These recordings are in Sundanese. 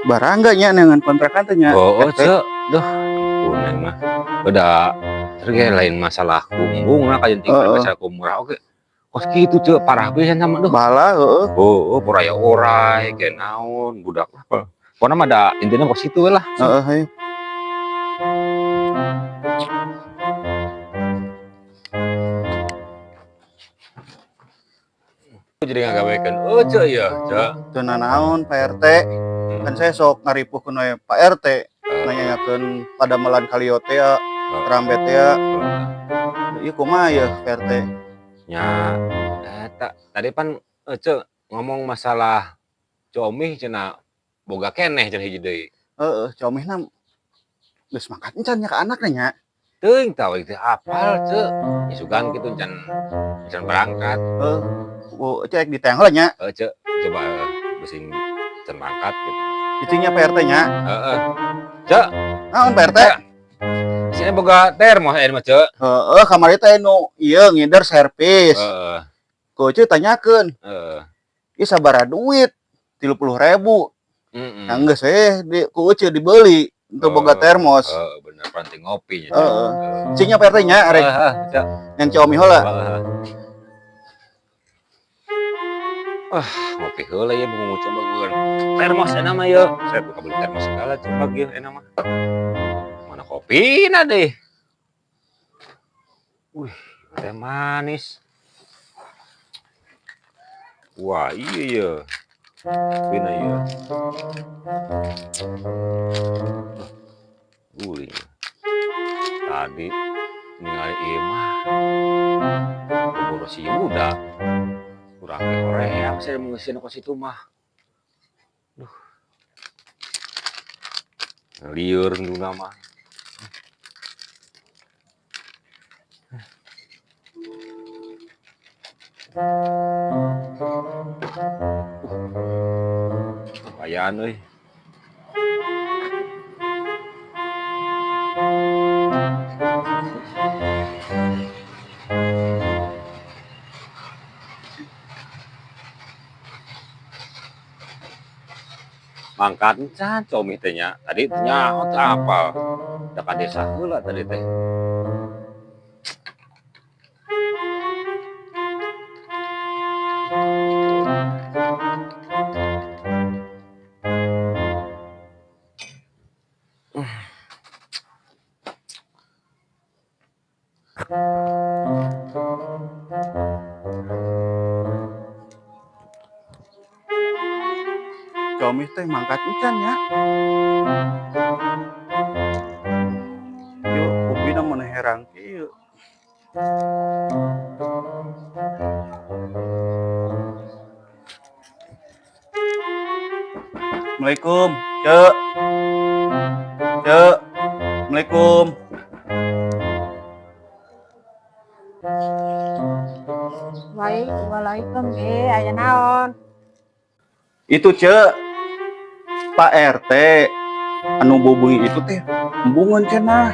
Barangga nya dengan kontrakan teh nya. Oh, RT. Cek. Duh, kuning mah. Udah terus kayak lain masalah kumbung lah kayak tinggal masalah kumurah. Oke. Kos kitu, Cek, parah pisan sama duh. Bala heeh. Oh, poraya orai, kayak naon, budak apa. Pokoknya mah ada intinya kos kitu we lah. Heeh, hayu. Jadi ngagawekeun. Oh, Cek ya, Cek. Teu nanaon Pak RT. Kan saya sok ngaripuhkeun we Pak RT nanyakeun padamelan kalio teh ya, rambet teh ya. Ieu kumaha ya Pak RT? Nya eta tadi pan Cek ngomong masalah Comih cenah boga keneh cenah hiji deui. Heeh, Comihna geus mangkat encan nya ka anakna nya. Teuing tah we teh apal, Cek. Isukan kitu encan encan berangkat. Heeh. Oh, cek ditayang heula nya. Heeh, Cek, coba bising can mangkat gitu. Cicingnya Pak RT nya. Heeh. Cek, Naon Pak RT? Sini boga termos aya mah, Cek. Heeh, kamari teh nu ieu ngider servis. Ku Ece tanyakeun, ieu sabaraha duit? 30.000. Heeh. Nah, geus we di ku Ece dibeli untuk boga termos. Heeh, bener panting ngopi nya. Heeh. Cicingnya Pak RT nya arek Heeh, Cek. yang Ciomi heula. Heeh. Wah, ngopi heula ya bunga coba gue. Termos enak mah yeuh. Saya buka beli termos segala coba ge enak mah. Mana kopi na deh. Wih, teh manis. Wah, iya ya. Kopina ya. Guling. Tadi ningali ieu mah. Keburu si Yuda. Kurang ge hoream saya mengeusin ka situ mah. Duh. Lieur nduna mah. Lumayan euy. Mangkat encan Comi teh nya. Tadi teh nyaho teh apal. Da ka desa heula tadi teh. Comi teh mangkat encan nya. Yuk, kopina mun herang kieu. Assalamualaikum, Cek. Cek. Assalamualaikum. Baik, waalaikum ge, aya naon? Itu Cek. Pak RT anu bubungi itu teh embungeun cenah.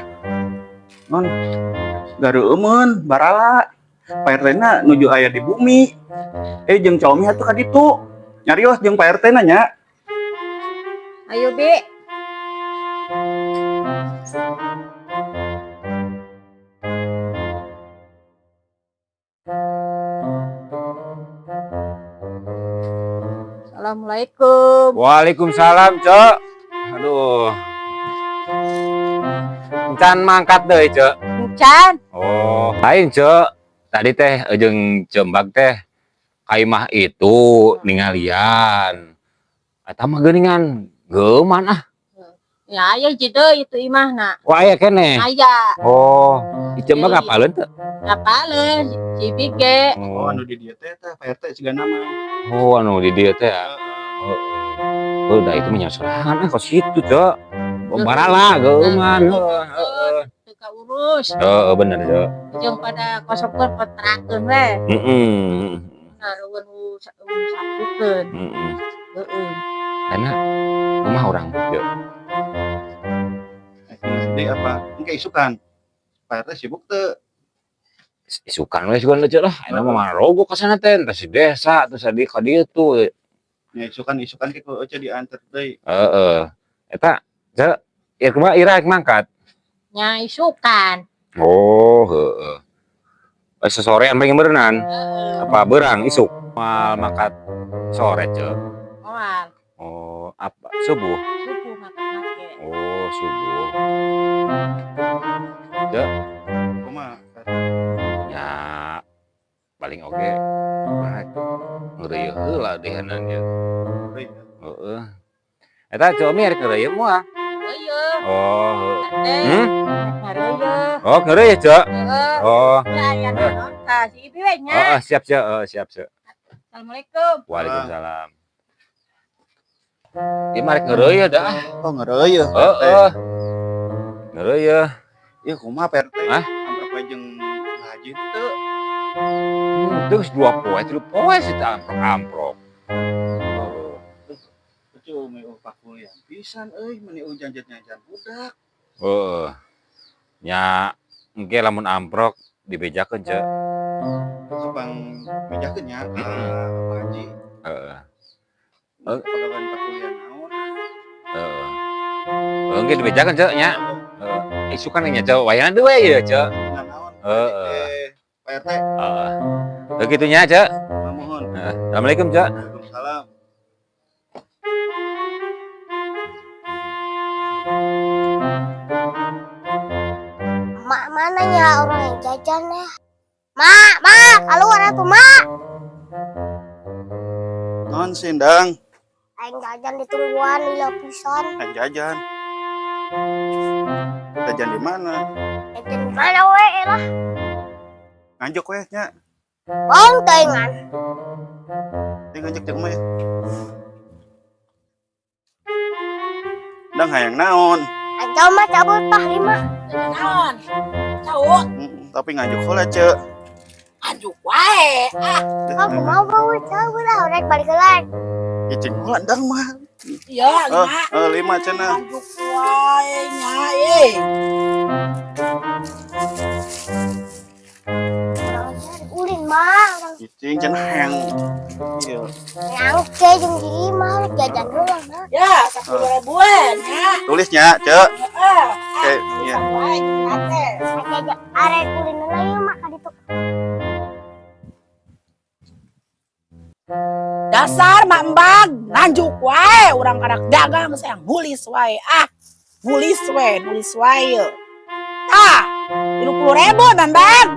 Non gareumeun barala. Pak RT na nuju aya di bumi. Jeung Comi atuh ka ditu. Nyarios jeung Pak RT na nya. Ayo, Bi. Assalamualaikum. Waalaikumsalam, Cek. Aduh. Encan mangkat deui, Cek. Encan. Oh, lain, Cek. Tadi teh jeung Cembag teh kaimah itu ningalian. Eta mah geuningan geuman ah. Ya aya deui itu imahna. Wah, aya keneh. Aya. Oh, di Cembag apaleun teu? Apaleun si Bige. Oh, anu di dieu teh tah Pak RT sigana mah. Oh, anu di dieu teh ya. Heeh. Oh, udah itu mah sorangan ah kos kitu, Cek. Barala geuman. Heeh. Teu kaurus. Heeh, bener, Cek. Jeung pada kosongkeun kontrakeun we. Heeh. Nah, eueun sapukeun. Heeh. Heeh. Karena rumah orang, Cek. Deui apa? Engke isukan. Pak RT sibuk teu? Isukan we sugan Cek lah. Ayeuna mah marogo ka sana teh, entah si desa terus di ka dieu tuh. Nya isukan ke ku Ece diantar deui. Heeh. Eta, Ceu, ieu kumaha ira rek mangkat? Nya isukan. Oh, heeh. Eh, sesorean paling berenang. Heeh. Apa berang isuk? Moal mangkat sore, Ceu. Moal. Oh, apa subuh? Subuh mangkat make. Oh, subuh. Ceu, Kumaha? nya paling oge nah, ngeureuyeuh heula dehanan ieu. Heeh. Eta Ceu Omi rek ngeureuyeuh moal? Ngeureuyeuh. Oh, heeh. Teh. Hmm? Ngeureuyeuh. Oh, ngeureuyeuh, Ceu. Heeh. Oh. Ya aya naon ka si Ibi we nya. Oh, siap, Ceu. Oh, siap, Ceu. Assalamualaikum. Waalaikumsalam. Ieu mah rek ngeureuyeuh dah. Oh, ngeureuyeuh. Heeh. Ngeureuyeuh. Ieu kumaha Pak RT? Hah? Amprok we jeung Haji teu. Terus 2 poe, 3 poe sih teh amprok-amprok. Heeh. Ece umi pakulian pisan euy, meuni janjan-janjan budak. Heeh. Nya engke lamun amprok dibejakeun, Ceu. Sepang bejakeun nya ka Pak Haji. Heeh. Pagawean pakulian naon? Heeh. Engke dibejakeun, Ceu, nya. Heeh. Isukan nya, Ceu. Wayahna deui we ieu, Ceu. Nah, naon? Heeh. Pak RT. Heeh. Heuh kitu nya, Ceu. Nuhun. Heeh. Assalamualaikum, Ceu. Waalaikumsalam. Mak mana ya orang yang jajan ya? Mak, mak, keluar atuh mak. Non sindang. Aing jajan ditungguan di lapisan. Aing jajan. Jajan di mana? Jajan di mana we lah? Nganjuk we nya. Bang teuingan. Teu nganjuk jeung mah ya. Dang hayang naon? Aing mah cabut tah 5. Naon? Cau. Tapi nganjuk heula, Ceu. Anjuk wae. Ah, Aku mau bawa cabut lah, rek balik heula. Icing heula dang mah. Iya, 5. 5 cenah. Anjuk wae nya euy. Ulin mah. Icing cenah hayang. Ieu. Nyangke jeung di imah rek jajan heula mah. Ya, 10 ribuan ya. Tulisnya, Ceu. Heeh. Oke, iya. Wae teh. Jajan arek ulin heula ieu mah ka ditu. Dasar mak mbag nganjuk wae urang karak dagang sayang nulis wae ah. Nulis we, nulis wae. Tah, 30.000 mak mbag.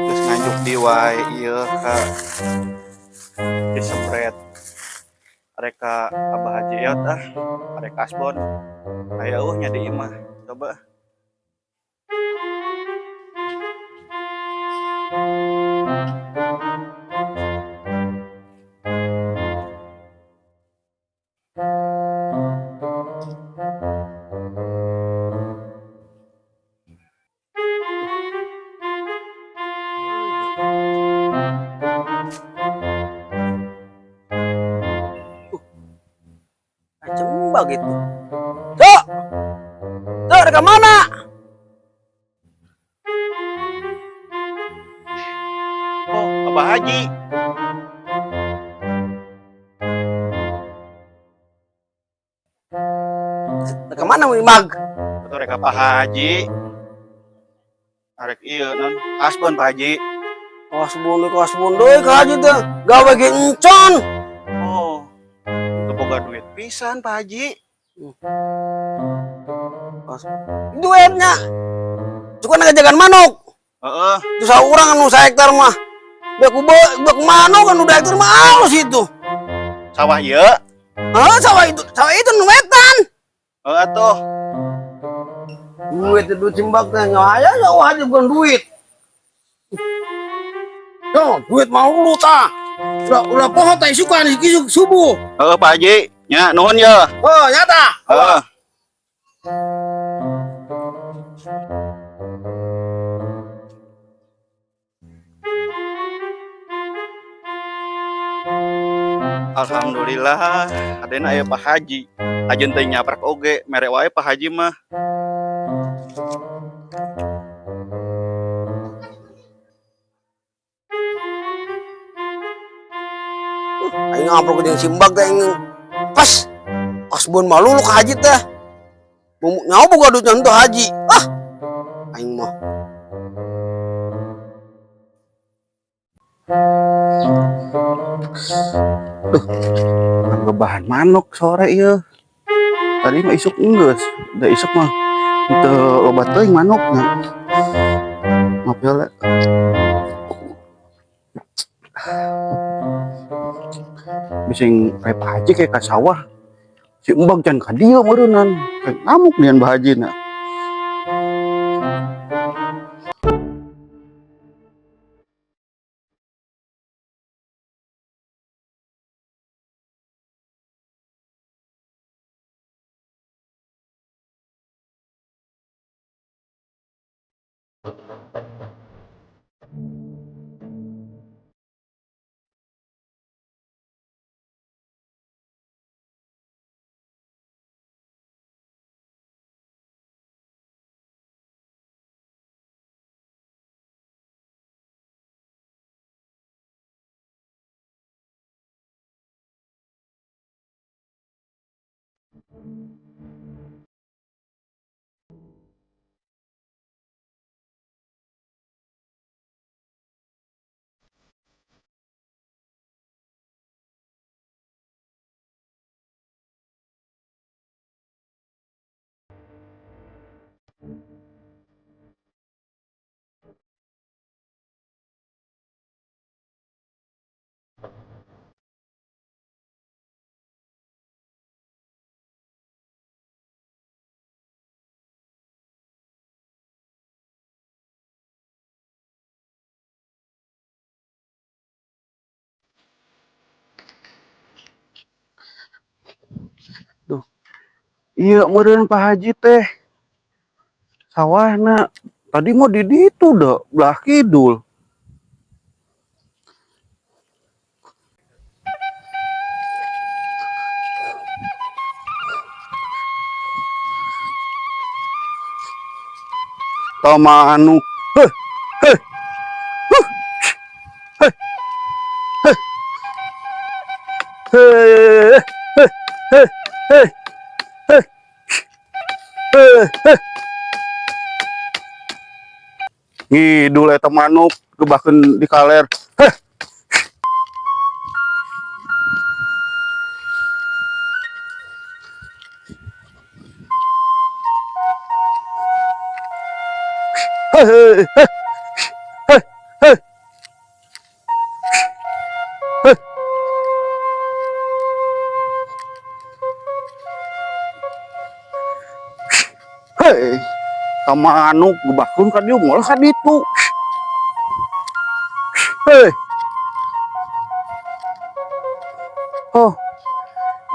Terus nganjuk di wae ieu ka disebret. Arek ka Abah Haji Eot ah, arek kasbon. Aya eueuh nya di imah. Coba. Cembak gitu. Cok. Cok, rek mana? Oh, Abah Haji. Rek mana mag? Atau rek Pak Haji. Arek ieu non, kasbon Pak Haji. Kasbon deui, kasbon deui ka Haji teh. Gawe ge encon. Oh. Teu boga duit pisan Pak Haji. Duitnya. Cukup ngajagan manuk. Heeh. Terus urang anu sahektar mah. Beku beku manuk anu dua hektar mah alus itu. Sawah ieu? Heeh, sawah itu nu wetan. Heeh atuh. Duit itu cimbak teh nya aya ya wajib bukan duit. Yo, duit mau lu tah. Ulah poho teh isukan isuk subuh. Heeh Pak Haji, nya nuhun ya. Oh, nyata. Heeh. Alhamdulillah, adena aya Pak Haji. Ajeun teh nyaprak oge, mere wae Pak Haji mah. Aing ngaprok jeung si Mbag teh aing pas kasbon malu lu ka haji teh. Mau nyawa boga duit nyentuh haji. Ah. Aing mah. Ngebahan manuk sore ieu. Tadi mah isuk enggeus, da isuk mah teu loba teuing manukna. Ngopi heula. Bising kayak Pak Haji kayak ka sawah. Si Embag can ka dieu meureunnan. Kayak ngamuk nian Pak Haji na. Duh. Iya meureun Pak Haji teh. Sawahna tadi mau di ditu da, belah kidul. Tama anu. Heh, heh. Huh. Heh. Heh. Heh, heh, heh, heh. Heh. Heh, heh. Ngidul eta manuk gebahkeun di kaler. Heh. Heh, heh, heh. Heh, heh. Heh. Hei, sama manuk gebahkeun ka dieu moal ka ditu. Hei. Oh.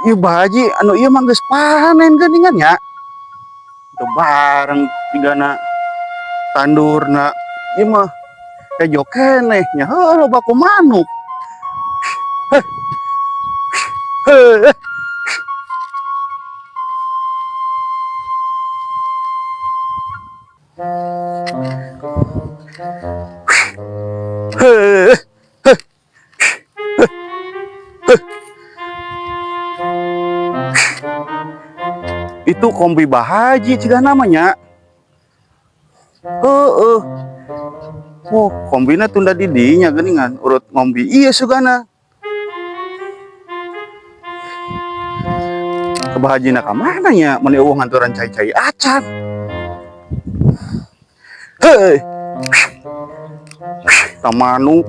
Ieu Pak Haji anu ieu mah geus panen geuningan nya. Teu bareng tigana tandurna. Ieu mah hejo keneh nya heuh loba ku manuk. Heh. Heh. Heh. Heh. Heh. Itu kombi Bahaji cigah namanya. Heeh. Oh, kombina tunda di dinya geuningan urut ngombi iya sugana. Kebahajina ka mana nya mun eueuh nganturan cai-cai acan. Heuh. Tamanuk.